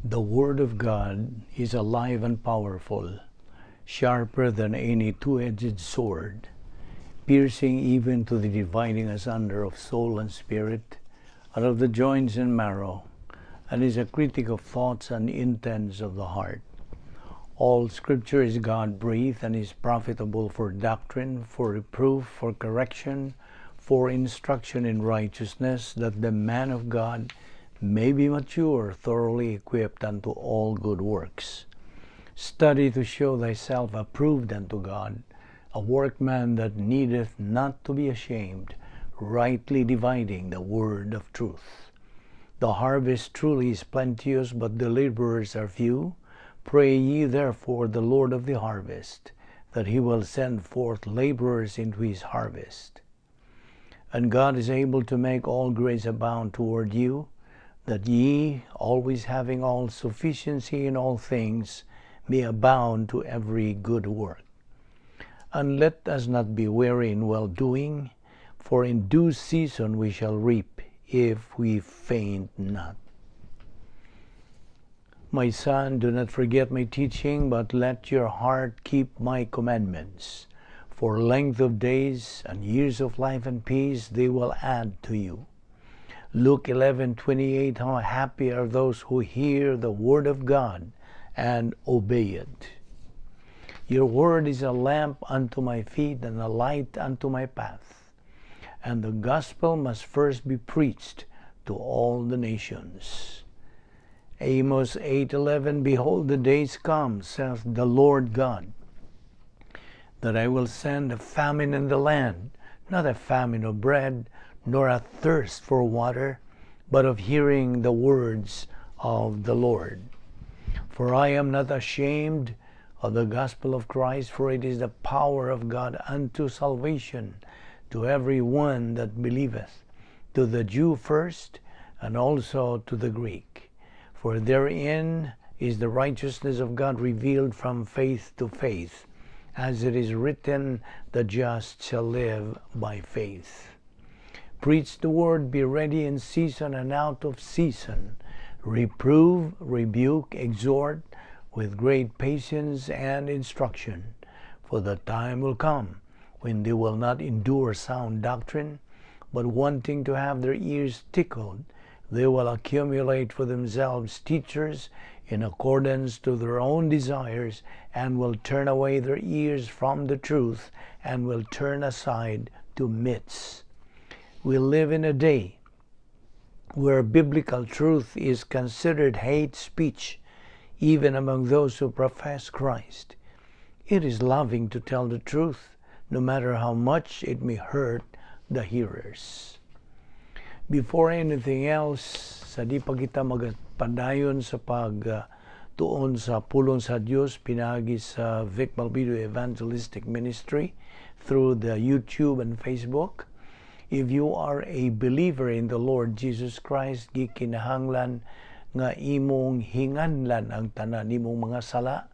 The Word of God is alive and powerful, sharper than any two-edged sword, piercing even to the dividing asunder of soul and spirit, and of the joints and marrow, and is a critic of thoughts and intents of the heart. All Scripture is God-breathed and is profitable for doctrine, for reproof, for correction, for instruction in righteousness, that the man of God may be mature, thoroughly equipped unto all good works. Study to show thyself approved unto God, a workman that needeth not to be ashamed, rightly dividing the word of truth. The harvest truly is plenteous, but the laborers are few. Pray ye therefore the Lord of the harvest, that he will send forth laborers into his harvest. And God is able to make all grace abound toward you, that ye, always having all sufficiency in all things, may abound to every good work. And let us not be weary in well-doing, for in due season we shall reap, if we faint not. My son, do not forget my teaching, but let your heart keep my commandments. For length of days and years of life and peace they will add to you. Luke 11:28, how happy are those who hear the word of God and obey it. Your word is a lamp unto my feet and a light unto my path. And the gospel must first be preached to all the nations. Amos 8:11, behold, the days come, saith the Lord God, that I will send a famine in the land, not a famine of bread, nor a thirst for water, but of hearing the words of the Lord. For I am not ashamed of the gospel of Christ, for it is the power of God unto salvation to every one that believeth, to the Jew first, and also to the Greek. For therein is the righteousness of God revealed from faith to faith, as it is written, the just shall live by faith. Preach the word, be ready in season and out of season. Reprove, rebuke, exhort with great patience and instruction. For the time will come when they will not endure sound doctrine, but wanting to have their ears tickled, they will accumulate for themselves teachers in accordance to their own desires, and will turn away their ears from the truth, and will turn aside to myths. We live in a day where biblical truth is considered hate speech, even among those who profess Christ. It is loving to tell the truth, no matter how much it may hurt the hearers. Before anything else, sa di pa kita magpadayon sa pagtuon sa pulong sa Dios pinaagi sa Vic Balbido Evangelistic Ministry through the YouTube and Facebook. If you are a believer in the Lord Jesus Christ, gikinahanglan nga imong hinganlan ang tanan nimong mga sala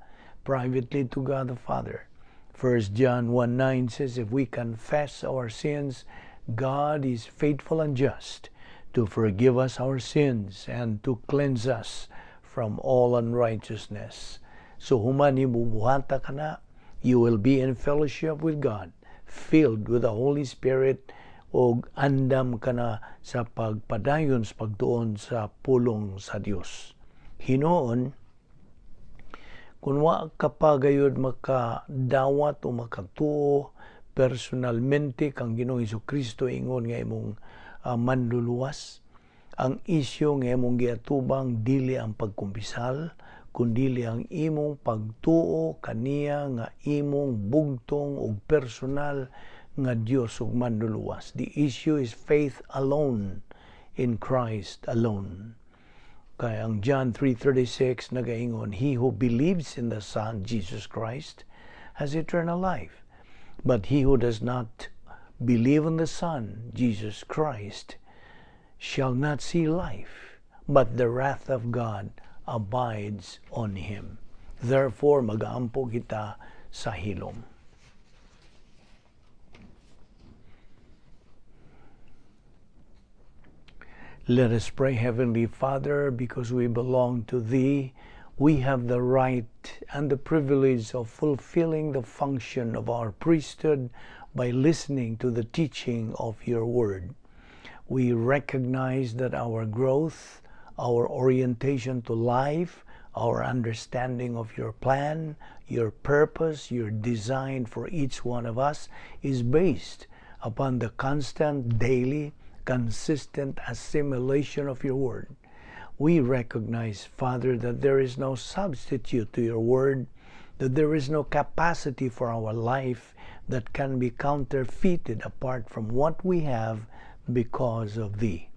privately to God the Father. 1 John 1:9 says, if we confess our sins, God is faithful and just to forgive us our sins and to cleanse us from all unrighteousness. So human buhata ka na, you will be in fellowship with God, filled with the Holy Spirit, og andam ka na sa pagpadayon sa pagtuon sa pulong sa Dios. Hinuon, kung wa ka pa gayud makadawat o makatuo personalmente kang Ginoong Kristo ingon nga imong manluluwas, ang isyu nga imong giatubang dili ang pagkumpisal, kundili ang imong pagtuo kaniya nga imong bugtong ug personal nga Dios ug manluluwas. The issue is faith alone in Christ alone. Kaya ang John 3:36 nagaingon, he who believes in the Son, Jesus Christ, has eternal life. But he who does not believe in the Son, Jesus Christ, shall not see life, but the wrath of God abides on him. Therefore, magaampo kita sa hilom. Let us pray. Heavenly Father, because we belong to Thee, we have the right and the privilege of fulfilling the function of our priesthood by listening to the teaching of Your Word. We recognize that our growth, our orientation to life, our understanding of Your plan, Your purpose, Your design for each one of us is based upon the constant, daily, consistent assimilation of Your Word. We recognize, Father, that there is no substitute to Your Word, that there is no capacity for our life that can be counterfeited apart from what we have because of Thee.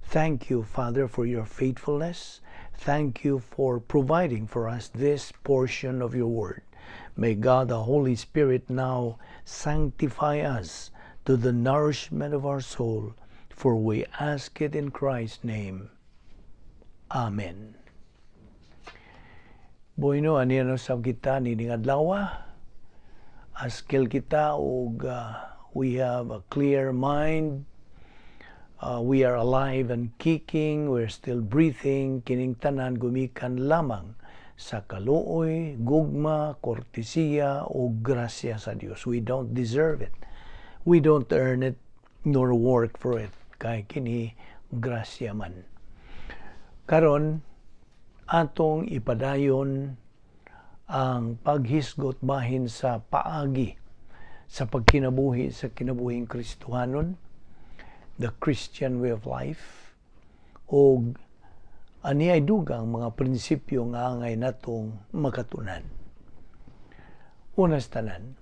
Thank You, Father, for Your faithfulness. Thank You for providing for us this portion of Your Word. May God the Holy Spirit now sanctify us to the nourishment of our soul, for we ask it in Christ's name. Amen. Bueno, ani ano sab kita nining adlaw? Askil kita og we have a clear mind. We are alive and kicking, we're still breathing, kining tanan gumikan lamang sa kaluoy, gugma, kortesiya o grasya sa Dios. We don't deserve it. We don't earn it nor work for it. Kay kini grasya man. Karon atong ipadayon ang paghisgot bahin sa paagi sa pagkinabuhi sa kinabuhing Kristohanon, the Christian way of life, og ani ay dugang mga prinsipyo nga angay natong makatunan. Unas tanan,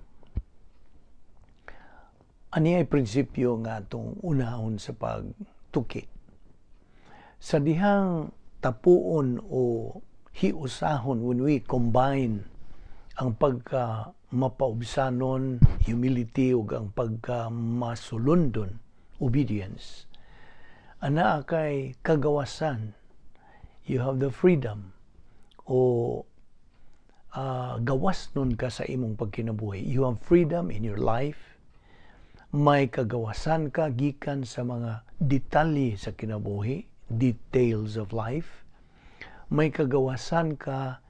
ani ay prinsipyo nga atong unahon sa pagtuki. Sa dihang tapuon o hiusahon, when we combine ang pagka mapaubsanon, humility, ug ang pagka masulundon, obedience, anaa kay kagawasan. You have the freedom o gawas nun ka sa imong pagkinabuhi. You have freedom in your life. May kagawasan ka gikan sa mga detalye sa kinabuhi, details of life. May kagawasan ka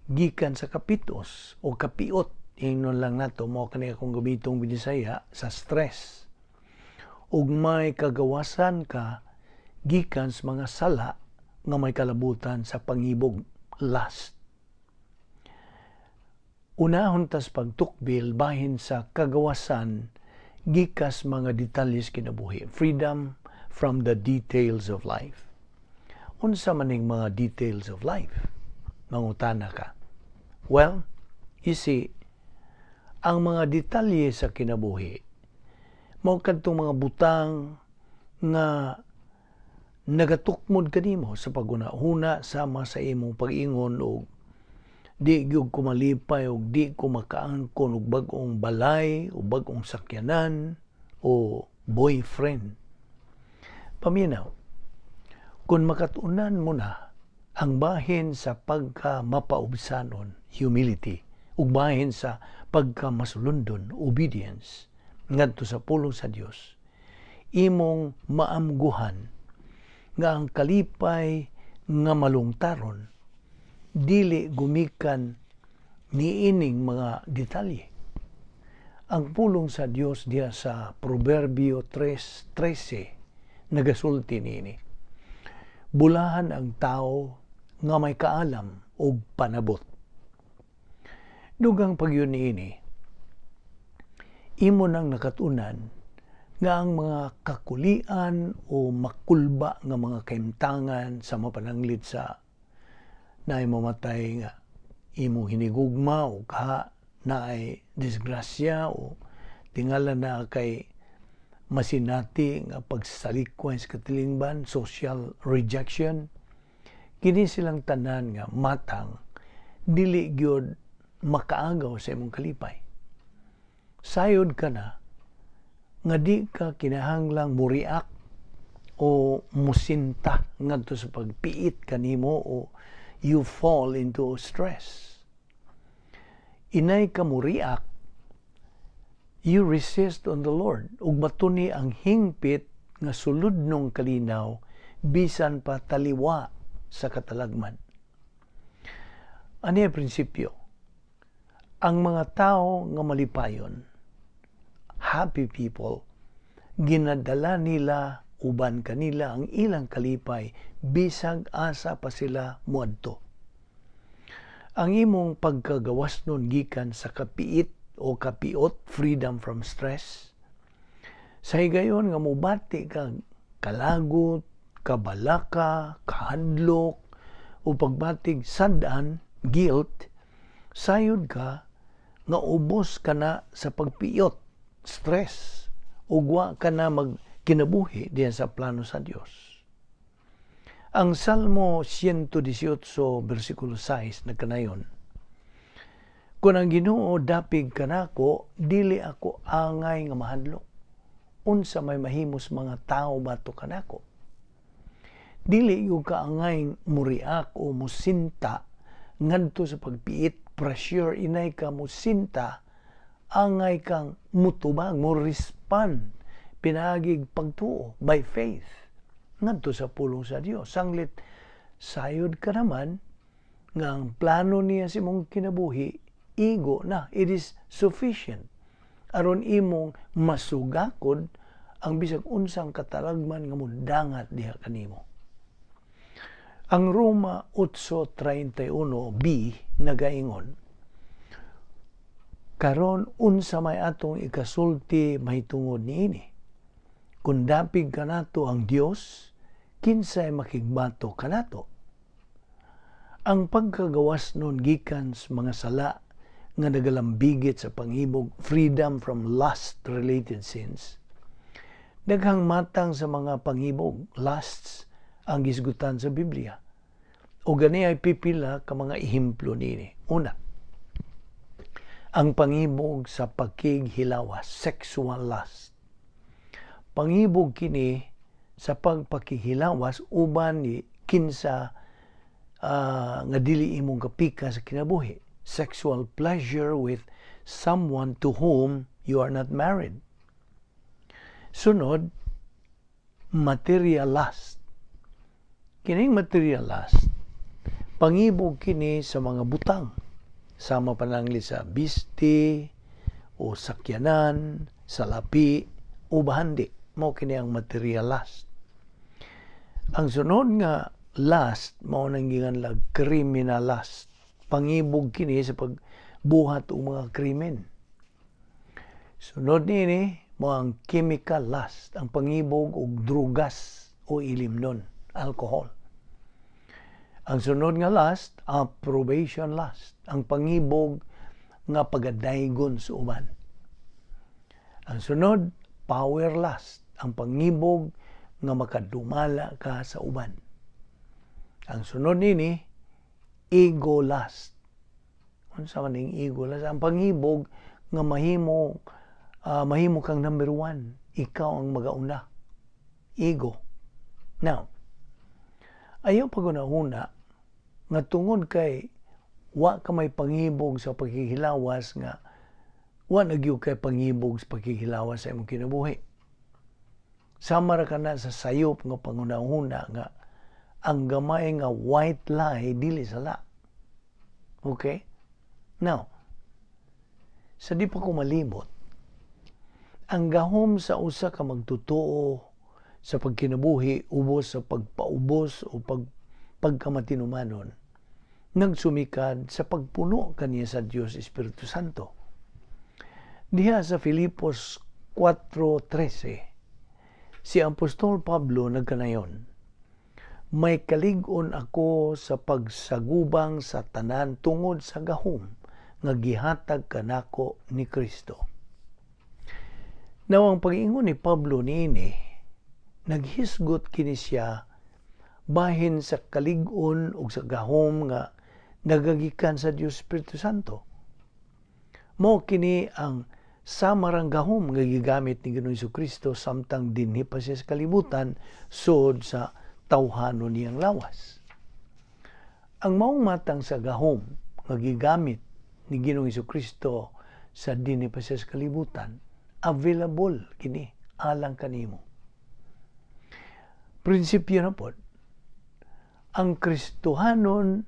gikan sa kapitos o kapiot, ingnon lang nato, mao kani akong gamitong Binisaya, sa stress, ug may kagawasan ka gikan sa mga sala nga may kalabutan sa pangibog, lust. Unahon tas pagtukbil bahin sa kagawasan gikas mga detalye kinabuhi, freedom from the details of life. Unsa maning mga details of life, mangutana ka? Well, you see, ang mga detalye sa kinabuhi mao kadtong mga butang nga nagatukmod kanimo sa paghuna-huna, sama sa imong pag-ingon og "Di gyud ko malipay og di ko makaangkon og bag-ong balay o bag-ong sakyanan o boyfriend." Paminaw, kung makatunan mo na ang bahin sa pagka mapaubsanon, humility, ug bahin sa pagka masulundon, obedience, ngadto sa pulong sa Dios, imong maamguhan nga ang kalipay nga malungtaron dili gumikan niining mga detalye. Ang pulong sa Dios diha sa Proverbio 3:13 nagasulti niini: "Bulahan ang tao nga may kaalam og panabot." Dugang pagyud niini, imo nang nakatunan nga ang mga kakulian o makulba nga mga kaimtangan sa mapananglit sa naay mamatay nga imong hinigugma o kaha naay disgrasya o tingala na kay masinati nga pagsalikway sa katilingban, social rejection, kini silang tanan nga matang dili gyud makaagaw sa imong kalipay. Sayod ka na nga di ka kinahanglang mo-react o musinta ngadto sa pagpiit kanimo o you fall into stress. Inay ka mo react, you resist on the Lord ug matuni ang hingpit nga suludnong kalinaw bisan pa taliwa sa katalagman. Ano yung prinsipyo? Ang mga tao nga malipayon, happy people, ginadala nila uban kanila ang ilang kalipay bisag asa pa sila muadto. Ang imong pagkagawas nun gikan sa kapiit o kapiot, freedom from stress, sa higayon nga mobati kag kalagot, kabalaka, kahadlok, o pagbatig sad-an, guilt, sayod ka nga ubos ka na sa pagpiyot, stress, ug wa ka na magkinabuhi diyan sa plano sa Dios. Ang Salmo 118 versikulo 6 nagkanayon, "Kung ang Ginoo dapig kanako, dili ako angay nga mahadlok. Unsa may mahimos mga tao batok kanako?" Dili gyud ka angay muriak o musinta ngadto sa pagpiit, pressure, inay ka musinta, angay kang mutubag, mo respond pinaagig pagtuo, by faith, ngadto sa pulong sa Dios. Sanglit sayod ka naman nga ang plano niya sa imong kinabuhi igo na, it is sufficient aron imong masugakod ang bisag unsang katalagman nga mudangat diha kanimo. Ang Roma 8:31b nagaingon, "Karon unsa may atong ikasulti mahitungod niini? Kung dapig kanato ang Dios, kinsay makigbato kanato?" Ang pagkagawas nun gikan sa mga sala nga nagalambigit sa pangibog, freedom from lust-related sins. Daghang matang sa mga pangibog, lusts, ang gisgutan sa Biblia. O gani ay pipila ka mga ehemplo niini. Una, ang pangibog sa pakighilawas, sexual lust. Pangibog kini sa pagpakighilawas uban ni kinsa nga dili imong kapika sa kinabuhi. Sexual pleasure with someone to whom you are not married. Sunod, material lust. Kining material lust, pangibog kini sa mga butang, sama pananglit sa bisti o sakyanan, salapi o bahandi. Mao kini ang material lust. Ang sunod nga lust, mao nang ginganlag criminal lust. Pangibog kini sa pagbuhat og mga krimen. Sunod niini mao ang chemical lust, ang pangibog og drugas o ilimnon, alcohol. Ang sunod nga lust, approbation lust, ang pangibog nga pagadaygon sa uban. Ang sunod, power lust, ang pangibog nga makadumala ka sa uban. Ang sunod nini, ego lust. Unsa man ning ego lust? Ang pangibog nga mahimo kang number one, ikaw ang magauna. Ego. Now, ayaw pagunahuna nga tungod kay wa ka may pangibog sa paghihilawas nga wa na gyud kay pangibog sa paghihilawas sa imong kinabuhi. Sama ra kana sa sayop nga pangunahuna nga ang gamay nga white lie dili sala. Okay? Now, sa di pa ko malimot, ang gahom sa usa ka magtotoo sa pagkinabuhi ubos sa pagpaubos o pagkamatinumanon, nagsumikad sa pagpuno kaniya sa Dios Espiritu Santo. Diha sa Filipos 4:13, si Apostol Pablo nagkanayon, "May kalig-on ako sa pagsagubang sa tanan tungod sa gahom nga gihatag kanako ni Kristo." Now, ang pag-ingon ni Pablo niini, naghisgot kini siya bahin sa kalig-on ug sa gahom nga nagagikan sa Dios Espiritu Santo. Mao kini ang samarang gahom nga gigamit ni Ginoong Kristo samtang dinhi pa siya sa kalibutan sud sa tawhanon niyang lawas. Ang maong matang sa gahom nga gigamit ni Ginoong Kristo sa dinhi pa siya sa kalibutan, available kini alang kanimo. Prinsipyo na pod, ang Kristohanon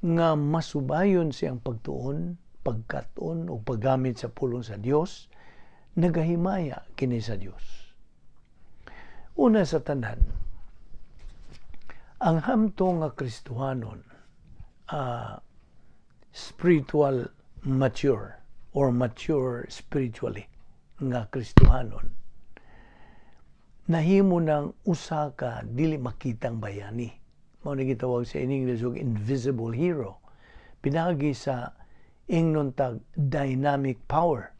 nga masubayon siyang pagtuon, pagkat-on o paggamit sa pulong sa Dios, nagahimaya kini sa Dios. Una sa tanan, ang hamtong nga Kristohanon, spiritual mature or mature spiritually nga Kristohanon, nahimo ng usa ka dili makitang bayani. Mao ni gitawag sa in English og invisible hero. Pinaagi sa ingnon tag dynamic power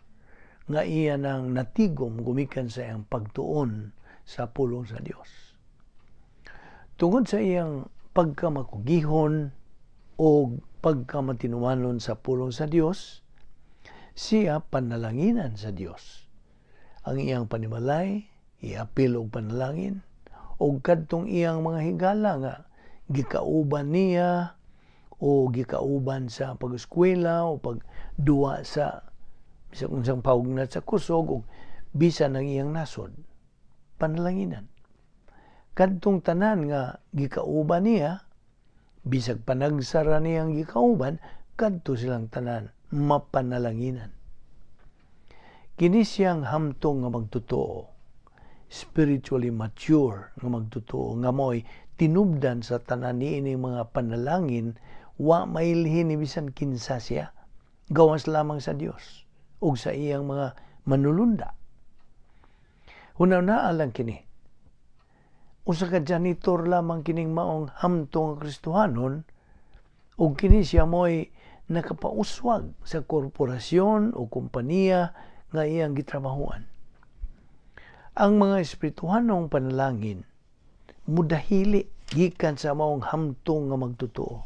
nga iya nang natigom gumikan sa iyang pagtuon sa pulong sa Dios. Tungod sa iyang pagkamakugihon o pagkamatinumanon sa pulong sa Dios, siya panalanginan sa Dios. Ang iyang panimalay, iapil og panalangin, og kadtong iyang mga higala nga gikauban niya o gikauban sa pag-eskwela o pagduwa sa bisag unsang paugnat sa kusog o bisan ang iyang nasod, panalanginan. Kadtong tanan nga gikauban niya, bisag panagsara niyang gikauban, kadto silang tanan mapanalanginan. Kini siyang hamtong nga magtotoo, spiritually mature nga magtotoo, nga mo'y tinubdan sa tanan niini mga panalangin, wa mailhin ni bisan kinsa siya, gawas lamang sa Dios ug sa iyang mga manulunda. Huna-hunaa lang kini. Usa ka janitor lamang kining maong hamtong nga Kristohanon ug kini siya mo'y nakapauswag sa korporasyon o kompanya nga iyang gitrabahuan. Ang mga espirituhanong panalangin mudahili gikan sa maong hamtong nga magtotoo.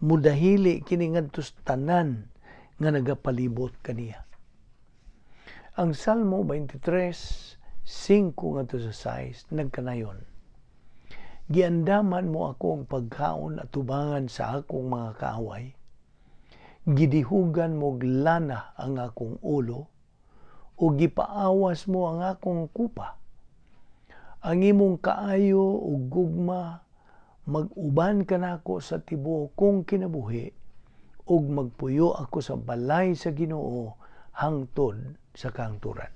Mudahili kini ngadto sa tanan nga nagapalibot kaniya. Ang Salmo 23:5 ngadto sa 6 nagkanayon. Giandaman mo ako ang pagkaon at tubangan sa akong mga kaaway. Gidihugan mo lana ang akong ulo o gipaawas mo ang akong kupa. Ang imong kaayo ug gugma mag-uban kanako sa tibuok kong kinabuhi ug magpuyo ako sa balay sa Ginoo hangtod sa kahangturan.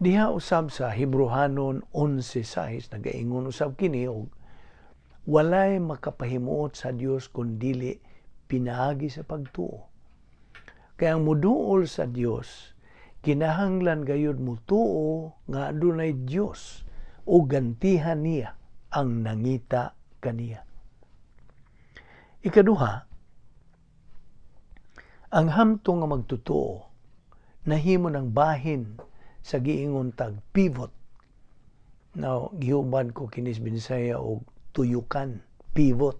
Diha usab sa Hebreohanon 11:6 nagaingon usab kini og walay makapahimuot sa Dios kun dili pinaagi sa pagtuo. Kaya ang muduol sa Dios kinahanglan gayud mutuo nga adunay Dios o gantihan niya ang nangita kaniya. Ikaduha, ang hamtong nga magtotoo nahimo ng bahin sa giingon tag pivot. Now, gihubad ko kinis Binisaya og tuyukan, pivot.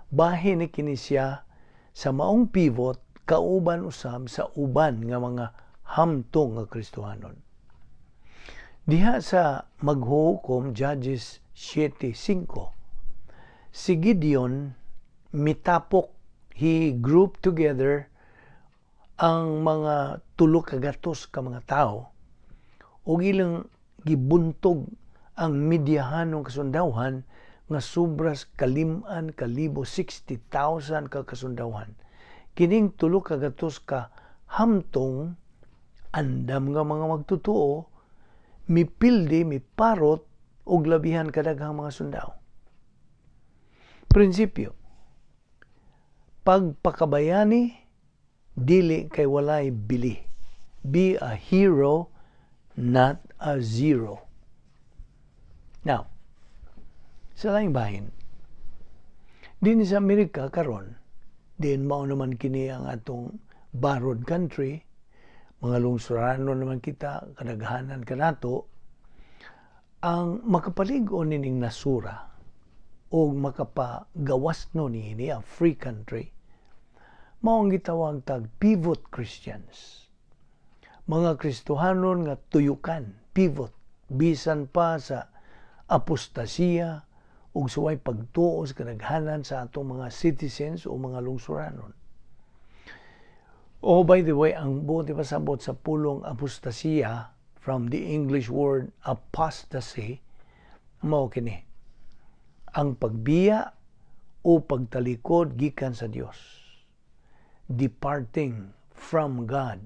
Bahin ni kini siya sa maong pivot kauban usab sa uban nga mga hamtong nga Kristohanon. Diha sa Maghuhukom, Judges 7:5, si Gideon mitapok, he grouped together ang mga 300 ka mga tao ug ilang gibuntog ang Midianhonong kasundawhan nga sobras kaliman kalibo, 60,000 ka kasundawhan. Kining 300 ka hamtong andam nga mga magtotoo mipildi, miparot og labihan kadaghang mga sundao. Prinsipyo, pagpakabayani dili kay walay bili. Be a hero, not a zero. Now, sa laing bahin, din sa Amerika karon, din mao naman kini ang atong borrowed country, mga lungsurano naman kita, kadaghanan kanato, ang makapalig-on nining nasura o makapagawas no niini ang free country, mao ang gitawag tag pivot Christians. Mga Kristohanon nga tuyukan, pivot, bisan pa sa apostasiya ug suway pagtuo sa kadaghanan sa atong mga citizens o mga lungsuranon. Oh, by the way, ang buot ipasabot sa pulong apostasiya, from the English word apostasy, Mao kini ang pagbiya o pagtalikod gikan sa Dios, departing from God.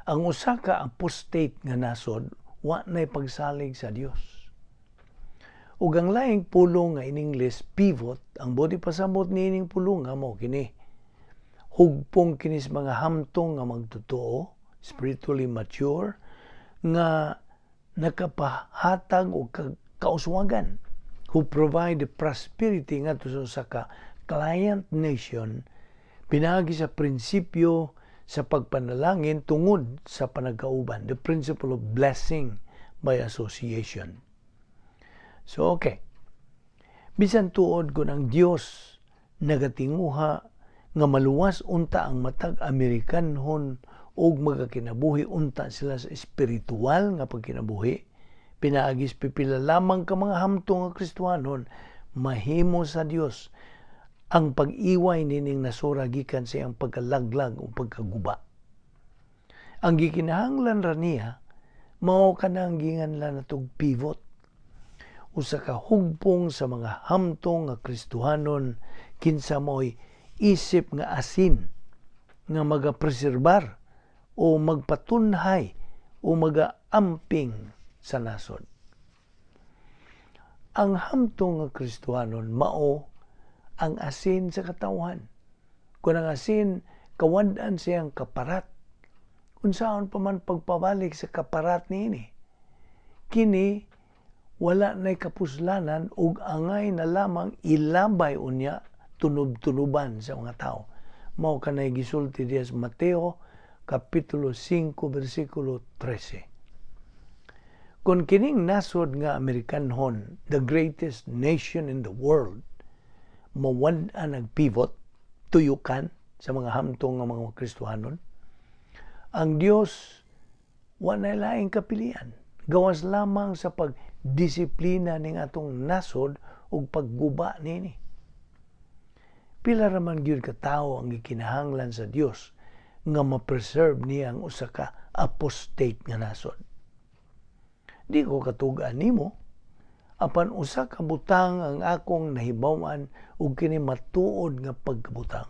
Ang usa ka apostate nga nasod wa nay pagsalig sa Dios. Ug ang laing pulong nga in English pivot, ang buot ipasabot niining pulong nga mao kini: hugpong kini sa mga hamtong nga magtotoo, spiritually mature, nga nakapahatag og kauswagan, who provide the prosperity ngadto sa usa ka client nation pinaagi sa prinsipyo sa pagpanalangin tungod sa panagkauban, the principle of blessing by association. So okay. Bisan tuod kung ang Dios nagatinguha nga maluwas unta ang matag Amerikanhon ug magakinabuhi unta sila sa espiritual nga pagkinabuhi pinaagi sa pipila lamang ka mga hamtong nga Kristohanon, mahimo sa Dios ang pag-iway nining nasura gikan sa iyang pagkalaglag o pagkaguba. Ang gikinahanglan ra niya mao kanang ginganlan natog pivot, usa ka hugpong sa mga hamtong nga Kristohanon kinsa mo'y isip nga asin nga magapreserbar o magpatunhay o magaamping sa nasod. Ang hamtong nga Kristohanon mao ang asin sa katawhan. Kung ang asin kawad-an siyang kaparat, unsaon pa man pagpabalik sa kaparat niini? Kini wala na'y kapuslanan ug angay na lamang ilabay unya tunob-tunoban sa mga tao. Mao kanay gisulti diya sa Mateo Kapitulo 5 versikulo 13. Kung kining nasod nga Amerikanhon, the greatest nation in the world, mawad-an ang pivot, tuyukan sa mga hamtong nga mga Kristohanon, ang Dios wa nay laing kapilian gawas lamang sa pagdisiplina ning atong nasod ug pagguba niini. Pila ra man gyud ka tawo ang gikinahanglan sa Dios nga ma-preserve niya ang usa ka apostate nga nasod? Di ko katug-an nimo, apan usa ka butang ang akong nahibaw-an ug kini matuod nga pagkabutang.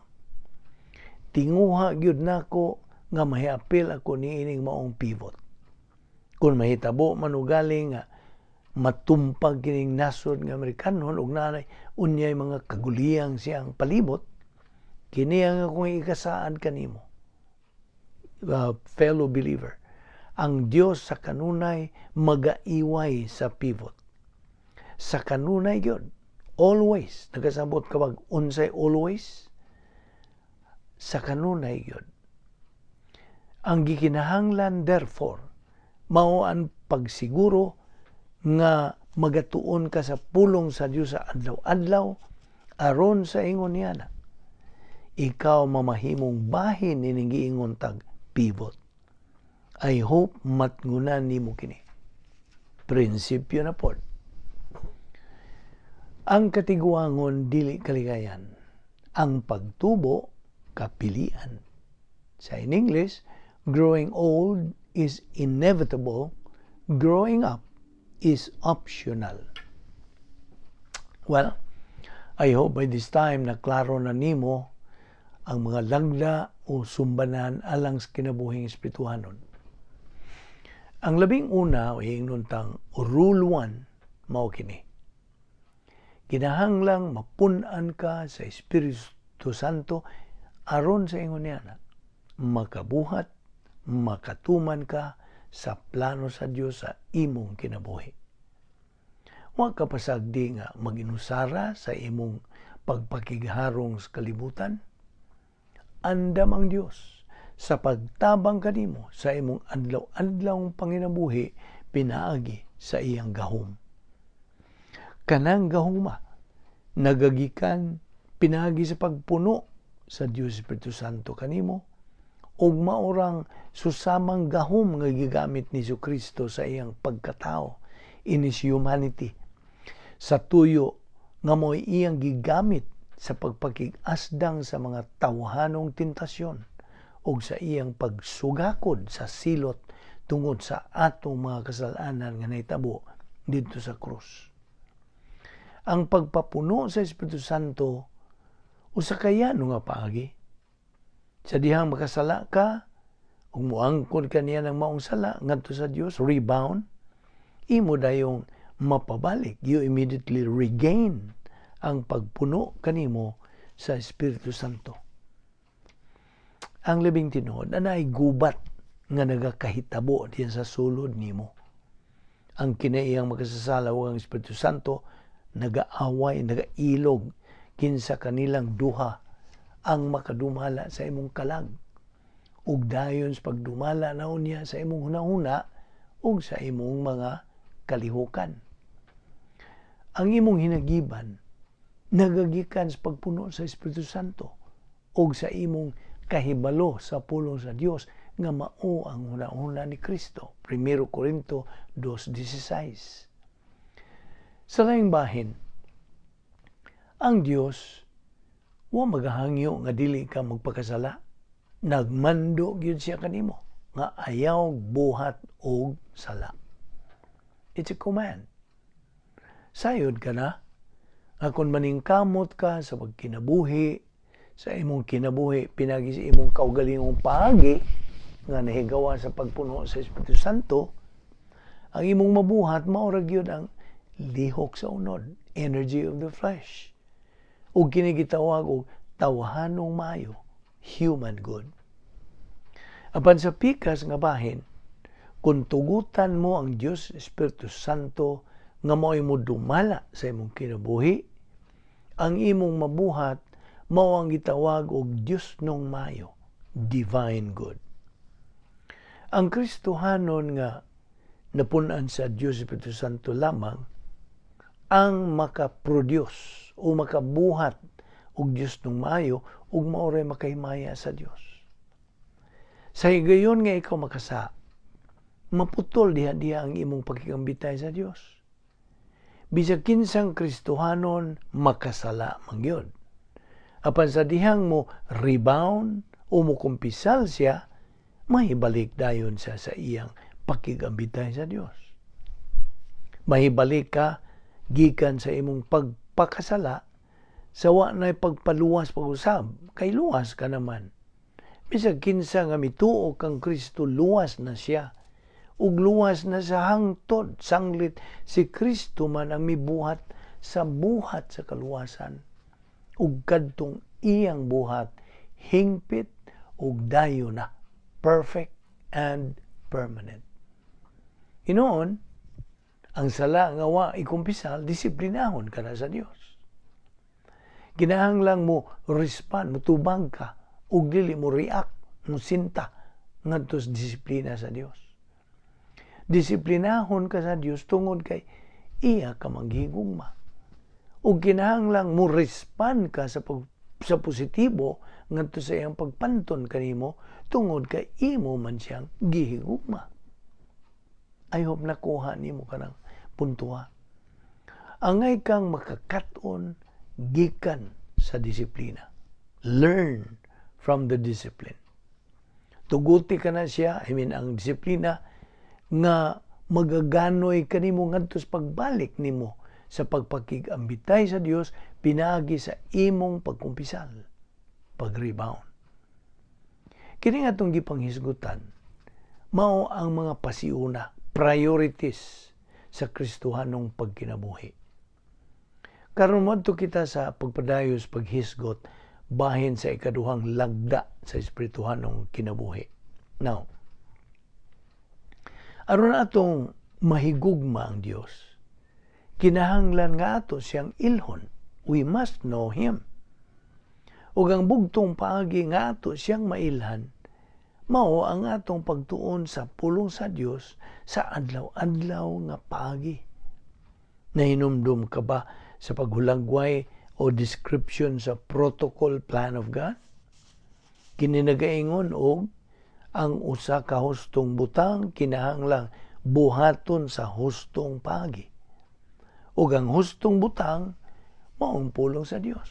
Tinguha gyud nako nga mahiapil ako niining maong pivot. Kung mahitabo man ugali nga matumpag kining nasod nga Amerikanon ug naanay unyay mga kaguliyang siyang palibot, kini ang akong ikasaad kanimo, fellow believer. Ang Dios sa kanunay magaiway sa pivot. Sa kanunay gyud, always. Nagasabot ka bag unsay always? Sa kanunay gyud. Ang gikinahanglan therefore mao ang pagsiguro nga magatuon ka sa pulong sa Dios sa adlaw-adlaw aron sa ingon niya na ikaw mamahimong bahin ining giingon tag pivot. I hope matngunan nimo kini. Prinsipyo na pod. Ang katiguangon dili kaligayan. Ang pagtubo kapilian. Sa in English, growing old is inevitable, growing up is optional. Well, I hope by this time na klaro na nimo ang mga lagda o sumbanan alang sa kinabuhing espirituhanon. Ang labing una o ingnon tang rule 1 mao kini: Kinahanglang mapun-an ka sa Espiritu Santo aron sa ingon niya na makabuhat, makatuman ka sa plano sa Dios sa imong kinabuhi. Wa ka pasagdi nga maginusara sa imong pagpakigharong sa kalibutan. Andam ang Dios sa pagtabang kanimo sa imong adlaw-adlaw panginabuhi pinaagi sa iyang gahom. Kanang gahuma nagagikan pinaagi sa pagpuno sa Dios Espiritu Santo kanimo ug maurang susamang gahom nga gigamit ni Kristo sa iyang pagkatao, in His humanity, sa tuyo nga mo'y iyang gigamit sa pagpakig-asdang sa mga tawhanong tentasyon ug sa iyang pagsugakod sa silot tungod sa atong mga kasalanan nga nahitabo didto sa krus. Ang pagpapuno sa Espiritu Santo usa ka yano nga paagi. Sa dihang makasala ka, ug muangkon ka niya ng maong sala ngadto sa Dios, rebound, imo dayong mapabalik. You immediately regain ang pagpuno kanimo sa Espiritu Santo. Ang labing tinuod, anay gubat nga nagakahitabo diyan sa sulod nimo. Ang kinaiyang makasasala ug ang Espiritu Santo nagaaway, nagailog kinsa kanilang duha ang makadumala sa imong kalag. Ug dayon sa pagdumala na unya sa imong hunahuna ug sa imong mga kalihukan. Ang imong hinagiban nagagikan sa pagpuno sa Espiritu Santo ug sa imong kahibalo sa pulong sa Dios nga mao ang hunahuna ni Kristo. 1 Corinto 2:16. Sa laing bahin, ang Dios wa magahangyo nga dili ka magpakasala. Nagmando gyud siya kanimo nga ayaw buhat og sala. It's a command. Sayod ka na nga kung maningkamot ka sa pagkinabuhi, sa imong kinabuhi, pinagi sa imong kaugalingong paagi nga nahigawa sa pagpuno sa Espiritu Santo, ang imong mabuhat mao ra gyud ang lihok sa unod, energy of the flesh. Ug kini gitawag og tawhanong maayo, human good. Apan sa pikas nga bahin, kung tugutan mo ang Dios Espiritu Santo nga mao'y mo dumala sa imong kinabuhi, ang imong mabuhat mao ang gitawag og Dios nong maayo, divine good. Ang Kristohanon nga napun-an sa Dios Espiritu Santo lamang ang makaproduce o makabuhat og Dios nong maayo ug mao ray makahimaya sa Dios. Sa higayon nga ikaw makasa, maputol diha-diha ang imong pakigambitay sa Dios. Bisag kinsang Kristohanon, makasala man gyud. Apan sa dihang mo rebound o mo kumpisal siya, mahibalik dayon siya sa iyang pakigambitay sa Dios. Mahibalik ka gikan sa imong pagpakasala sa wa na'y pagpaluwas pag-usab, kay luwas ka naman. Bisag kinsa nga mituo kang Kristo, luwas na siya. Ug luwas na sa hangtod, sanglit si Kristo man ang mibuhat sa buhat sa kaluwasan. Ug kadtong iyang buhat, hingpit ug dayo na, perfect and permanent. Hinoon, ang sala nga wa ikumpisal, disiplinahon ka na sa Dios. Kinahanglang mo respond, motubag ka, ug dili mo react, mo sinta ngadto sa disiplina sa Dios. Disiplinahon ka sa Dios tungod kay iya ka manghigugma. Ug kinahanglang mo respond ka sa positibo ngadto sa iyang pagpanton kanimo tungod kay imo man siyang gihigugma. I hope nakuha nimo kanang puntuha. Angay kang makakat-on gikan sa disiplina. Learn from the discipline. Tuguti ka na siya, I mean ang disiplina, nga magaganoy kanimo ngadto sa pagbalik nimo sa pagpakigambitay sa Dios pinaagi sa imong pagkumpisal, pag-rebound. Kini nga atong gipanghisgutan, mao ang mga pasiuna, priorities sa Kristohanong pagkinabuhi. Karon moadto kita sa pagpadayos paghisgot bahin sa ikaduhang lagda sa espirituhanong kinabuhi. Now, aron atong mahigugma ang Dios, kinahanglan nga ato siyang ilhon. We must know Him. Ug ang bugtong paagi nga ato siyang mailhan, mao ang atong pagtuon sa pulong sa Dios sa adlaw-adlaw nga paagi. Nahinumdum ka ba sa paghulagway o description sa protocol plan of God? Kini nagaingon og ang usa ka hustong butang kinahanglang buhaton sa hustong paagi. Ug ang hustong butang mao ang pulong sa Dios.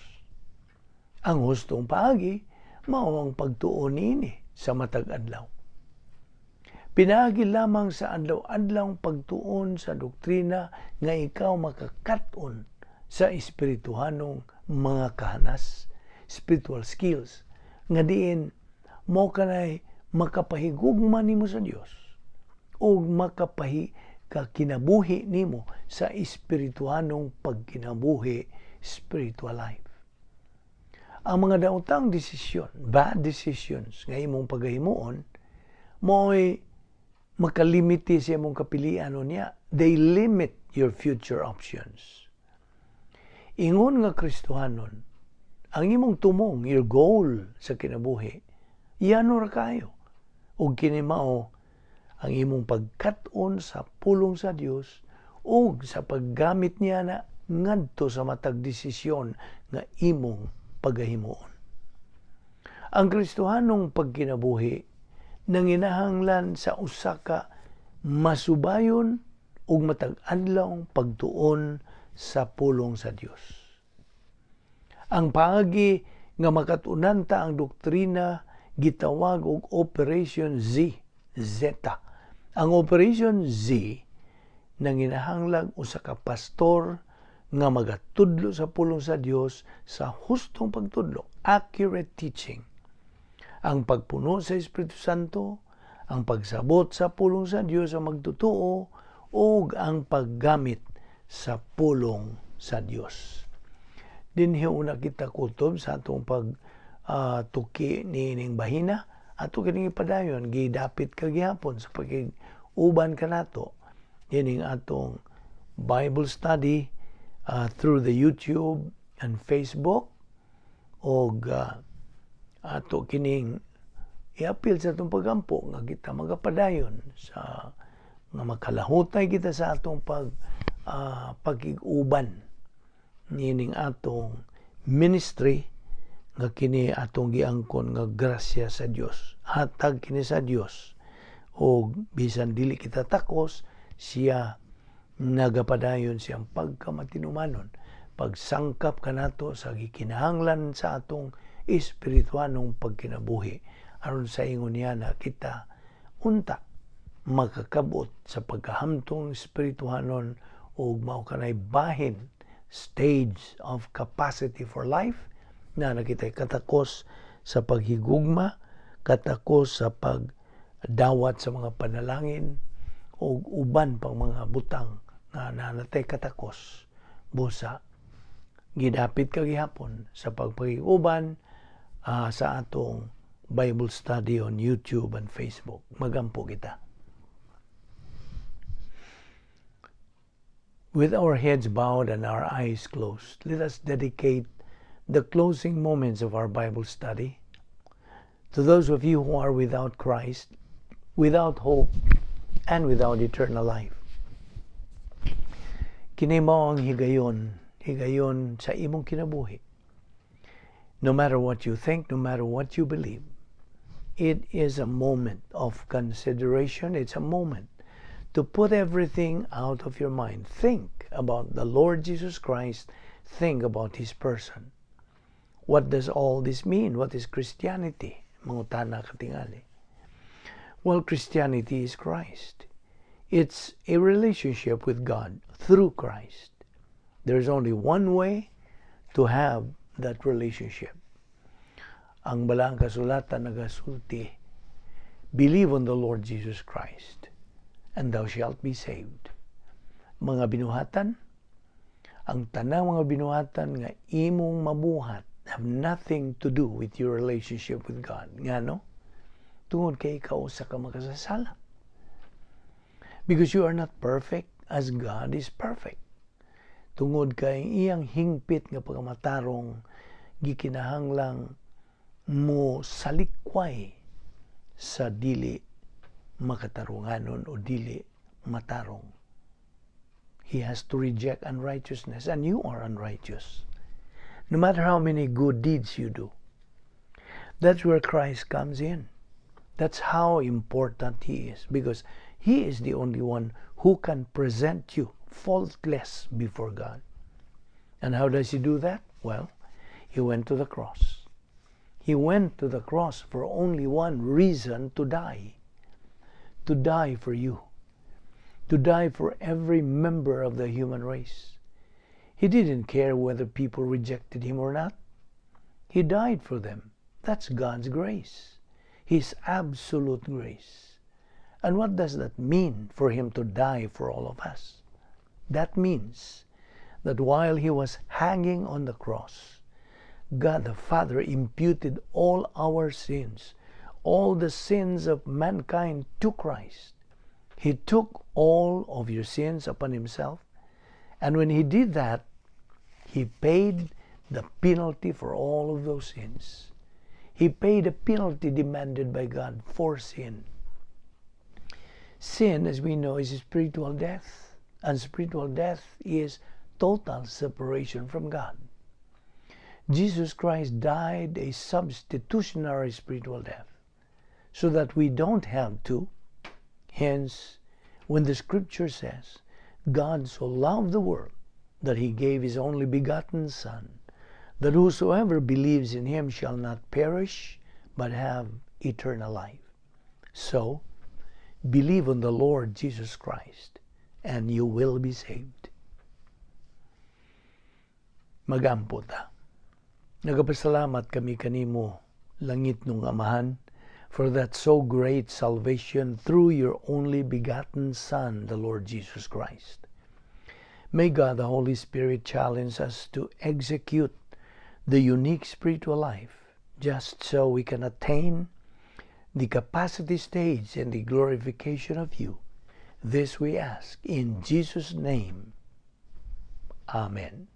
Ang hustong paagi mao ang pagtuon niini sa matag adlaw. Pinaagi lamang sa adlaw-adlaw pagtuon sa doktrina nga ikaw makakat-on sa espirituhanong mga kahanas, spiritual skills, nga diin mo kanay makapahigugma nimo sa Dios o makapahi kakinabuhi nimo sa espirituhanong pagkinabuhi, spiritual life. Ang mga daotang desisyon, bad decisions nga imong pagahimuon, mo'y makalimite sa imong kapilian niya. They limit your future options. Ingon nga Kristohanon, ang imong tumong, your goal sa kinabuhi, yano ra kayo. Ug kini mao ang imong pagkat-on sa pulong sa Dios ug sa paggamit niya na ngadto sa matag desisyon nga imong pagahimuon. Ang Kristohanong pagkinabuhi nanginahanglan sa usa ka masubayon ug matag adlaw pagtuon sa pulong sa Dios. Ang paagi nga makatunan ta ang doktrina gitawag og Operation Z, Zeta. Ang Operation Z nanginahanglan usa ka pastor nga magatudlo sa pulong sa Dios sa hustong pagtudlo, accurate teaching. Ang pagpuno sa Espiritu Santo, ang pagsabot sa pulong sa Dios sa magtotoo, ug ang paggamit sa pulong sa Dios. Dinhi una kita kutob sa atong pag tuki niining bahina. Ato kining ipadayon, gidapit kagihapon sa pakig-uban kanato ining atong Bible study through the YouTube and Facebook, og ato kining iapil sa atong pagampo nga kita magapadayon sa nga makalahutay kita sa atong pagkig-uban niining atong ministry nga kini atong giangkon nga grasya sa Dios. Hatag kini sa Dios, og bisan dili kita takos, siya nagapadayon siyang pagkamatinumanon pagsangkap kanato sa gikinahanglan sa atong espirituanong pagkinabuhi, aron sa ingon niya na kita unta makakabot sa pagkahamtong espirituhanon ug mao kanay bahin, stage of capacity for life, na nakita'y katakos sa paghigugma, katakos sa pagdawat sa mga panalangin, o uban pang mga butang nga nanatay katakos. Busa, gidapit kagihapon sa pagpakig-uban sa atong Bible study on YouTube and Facebook. Magampo kita. With our heads bowed and our eyes closed, let us dedicate the closing moments of our Bible study to those of you who are without Christ, without hope, and without eternal life. Kini mao ang higayon, higayon sa imong kinabuhi. No matter what you think, no matter what you believe, it is a moment of consideration. It's a moment to put everything out of your mind. Think about the Lord Jesus Christ. Think about His person. What does all this mean? What is Christianity? Mangutana katingali. Well, Christianity is Christ. It's a relationship with God through Christ. There's only one way to have that relationship. Ang Balaang Kasulatan nagasulti, "Believe on the Lord Jesus Christ, and thou shalt be saved." Mga binuhatan, ang tanang mga binuhatan nga imong mabuhat have nothing to do with your relationship with God. Ngano? Tungod kay ikaw usa ka makasasala. Because you are not perfect as God is perfect. Tungod kay iyang hingpit nga pagkamatarong gikinahanglang mo salikway sa dili makatarunganon o dili matarong. He has to reject unrighteousness, and you are unrighteous, no matter how many good deeds you do. That's where Christ comes in. That's how important He is, because He is the only one who can present you faultless before God. And how does He do that? Well, He went to the cross. He went to the cross for only one reason: to die. To die for you, to die for every member of the human race. He didn't care whether people rejected him or not. He died for them. That's God's grace, His absolute grace. And what does that mean for him to die for all of us? That means that while he was hanging on the cross, God the Father imputed all our sins, all the sins of mankind, to Christ. He took all of your sins upon himself. And when he did that, he paid the penalty for all of those sins. He paid the penalty demanded by God for sin. Sin, as we know, is spiritual death. And spiritual death is total separation from God. Jesus Christ died a substitutionary spiritual death so that we don't have to. Hence, when the Scripture says, "God so loved the world that he gave his only begotten Son, that whosoever believes in him shall not perish, but have eternal life." So, believe on the Lord Jesus Christ, and you will be saved. Magampo ta. Nagapasalamat kami kanimo, langitnong Amahan, for that so great salvation through your only begotten Son, the Lord Jesus Christ. May God the Holy Spirit challenge us to execute the unique spiritual life just so we can attain the capacity stage and the glorification of you. This we ask in Jesus' name. Amen.